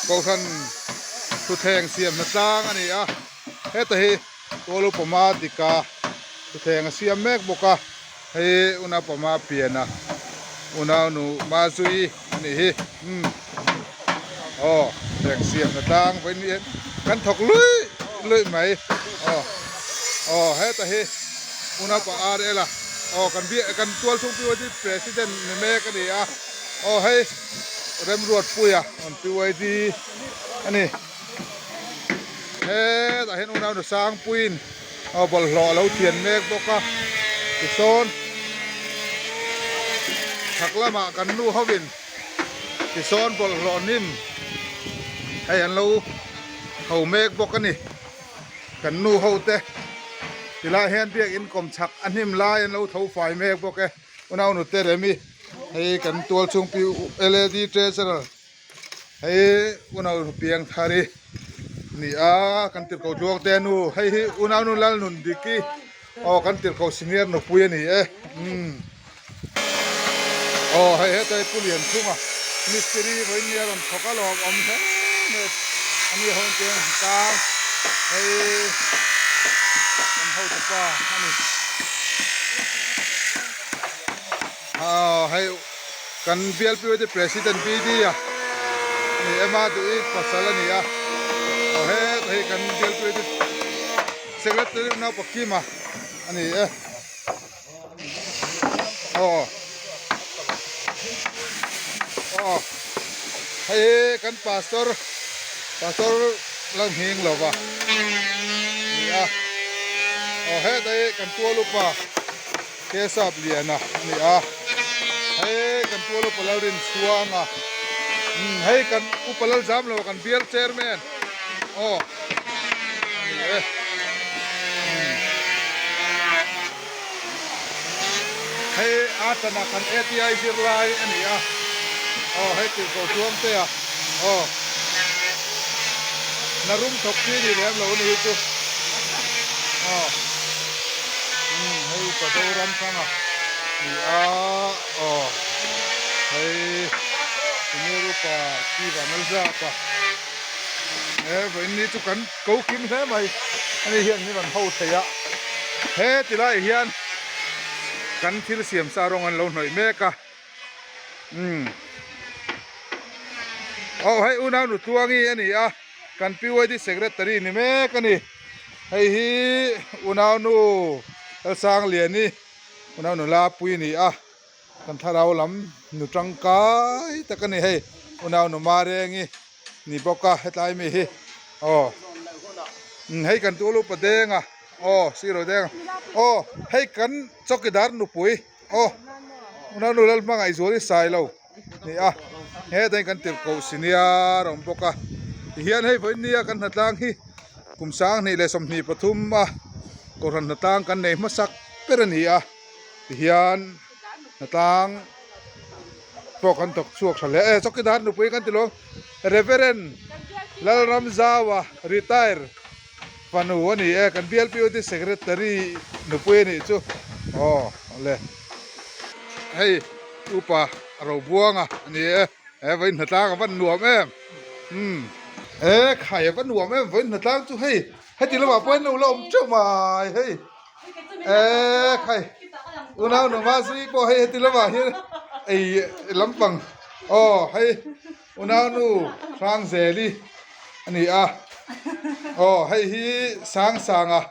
Kohhran thutthleng siam hna tlang a ni a, heta hi Tualu Pama dika thutthleng a siam mek bawk a, hei Una Pama pian a unau nu Mazui a nih hi umm aw thutthleng siam hna tlang vawiin hi kan thawk luih luih mai aw aw heta hi Una Pa RL a aw kan kan tualchhung PYD President ni mek a ni a aw hei. Remruatpuia rawn PYD a ni. Hetah hian unau nu Sangpuiin aw bawlhhlawh a lo thian mek bawk a, tisawn chhak lamah kan nu hovin tisawn bawlhhlawh hnim hei an lo ho mek bawk a ni. Kan nu ho te tilai hian biakin kawm chhak a hnim lai an lo tho fai mek bawk e. Unau nute Remi hei kan tual chhung pi LAD Treasurer hei unau nu piang thari ni a kan tirhkoh tluang te nu hei hi unau nu lal nun diki aw kan tirhkoh senior nupui a ni e umm aw hei heta hi pu lian chunga mistiri vawiin nia rawn thawk a lawm awm hle mai a ni ho in teng tang hei kan hotu pa a ni. Aw hei kan bialpiu te president BD a ni em a duh i pasal a ni a aw hetah hi kan bialpiu te secretary Naupakima a ni e aw aw hei hi kan pastor pastor la nghing lova ni a aw hetah hi kan tual upa Kesap Liana a ni a hei kan tual upa Lalrinchhuanga umm hei kan upa Lalzamlo kan bial chairman aw a ni e umm hei a tana kan ATI zirlai a ni a aw hei tirhkoh chuang te a aw na rum thawk chi ni lem lo a ni hi chu aw. Umm hei upa Zoram thanga ni a aw hei senior upa Chi Vanlalzap a he vawiin ni chu kan ko kim hle mai ani hian min rawn ho thei a he ti laiah hian kan thil siam sa rawng an lo hnawih mek a umm aw hei unau nu Tluangi a ni a kan PYD secretary ni mek a ni. Hei hi unaunu Lalsangliani unaunu Lapui a ni a, kan thlarau lam nu tangkai tak a ni hei unaunu Marengi ni bawk a hetlai mi hi aw hei kan tu lupa deng a aw siro deng a aw hei kan chawkidar nupui aw unaunu Lalhmangaihzuali Sailo. Ni a hetah hian kan tirhkoh senior a awm bawk a tihian hei vawiin nia kan hnatlang hi kum 2023 a kohhran hnatlang kan nei hmasak ber a ni a tihian hnatlang pawh kan thawk chhuak tha hle e chawkidar nupui kan ti lo Reverend Lalramzaua retire fanu a ni e kan bialpiute secretary nupui a nih chu aw le hei. Upa a ro buang a a ni e he vawiin hnatlang a va nuam em umm he khai a va nuam em vawiin hnatlang chu hei heti lamah pawh hian lo la awm teuh mai hei e khai unau numa zui pawh hei heti lamah hian ei lampang aw hei unau nu Hrangzeli a ni a aw hei hi Sangsanga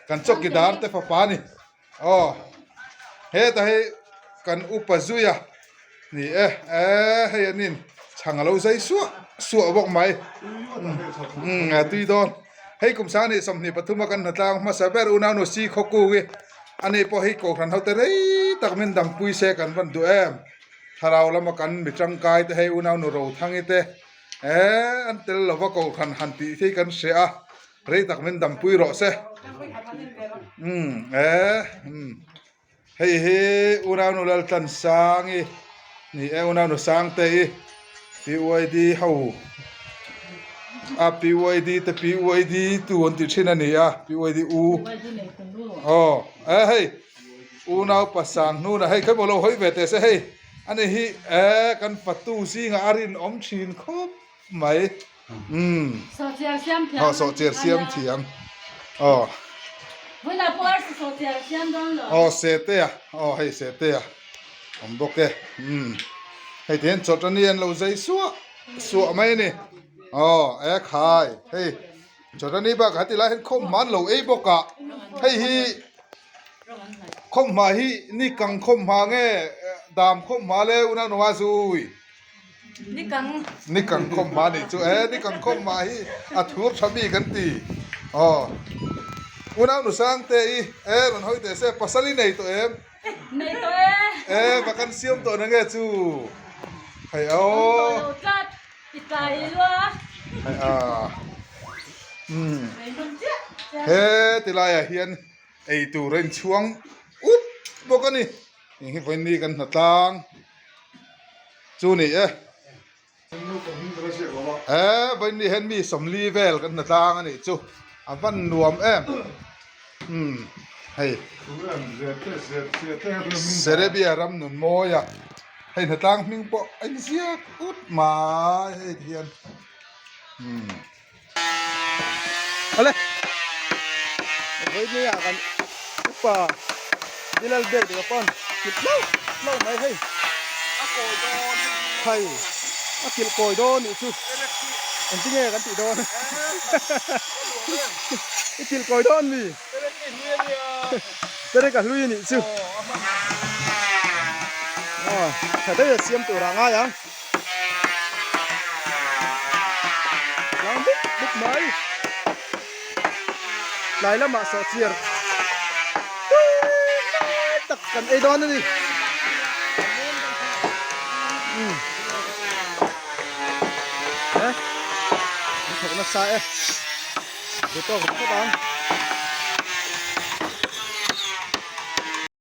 kan chawkidar te fapa a ni. Aw heta hi kan upa zui a ni e eh hei an in chhang a lo zai suah suah bawk mai umm a tui dawn hei kum 2023 a kan hnatlang hmasa ber unau si khawkung hi ani pawh hi kohhran ho te rei tak min dampui se kan van duh em thlarau lama kan mi tangkai te hei unau nu Rothangi te eh an tel lova kohhran han tih hi kan hria a. Rei tak min dampui rawh se. Umm eh umm hei hi unaunu Laltlansangi ni e unaunu Sangtei PYD ho a PYD te PYD tu an ti thin a ni a PYD u aw eh hei unau pasang hnuna hei khawi maw lo hawi ve teh se hei ani hi eh kan fatu zingah a rinawm thin khawp mai. Umm. Sawhchiar siam thiam. Aw sawhchiar siam thiam. Aw. Vawilah pawh arsi sawhchiar siam dawn lo. Aw sete a. Aw hei sete a. Awm bawk e. Umm. Hei ti hian chawt ani an lo zai suah suah mai a ni. Aw e khai. Hei chawt ani bakah heti lai hian khawmhma an lo ei bawk a. Hei hi khawmhma hi ni kang khawmhma nge dam khawmhma le unau nunga zui. Ni kang khawmhma nih chu e ni kang khawmhma hi a thur tha mi kan ti. Aw unau nu Sangte i e rawn hawi teh se pasal i nei tawh em? Nei tawh e. E va kan siam tawh na nge chu. Hei aw. Awm tawh lo tlat i tlai lua. Hei a. Umm. He tilaiah hian ei tur a inchhuang ut bawk a ni. Eng hi vawiin kan hna tlang chu ni e. He vawiin ni hian mi sawmli vel kan hna tlang a nih chu a van nuam em. Umm hei Serebia ram nun mawi a hei hna tlang hming pawh a inziak ut mai hei ti hian umm. Awle vawiin ah kan upa Bilal bag te pawn kilh hlauh hlauh mai hei hei a kilh kawi dawn nih chu engtin nge kan tih dawn i kilh kawi dawn mi perek a hlui nih chu aw tha daih a siam tur ah ngai ang. Tlang buk buk mai tlai lamah sawhchiar tui lai tak kan ei dawn a ni umm he an thawk nasa e duh tawk ringawt ang.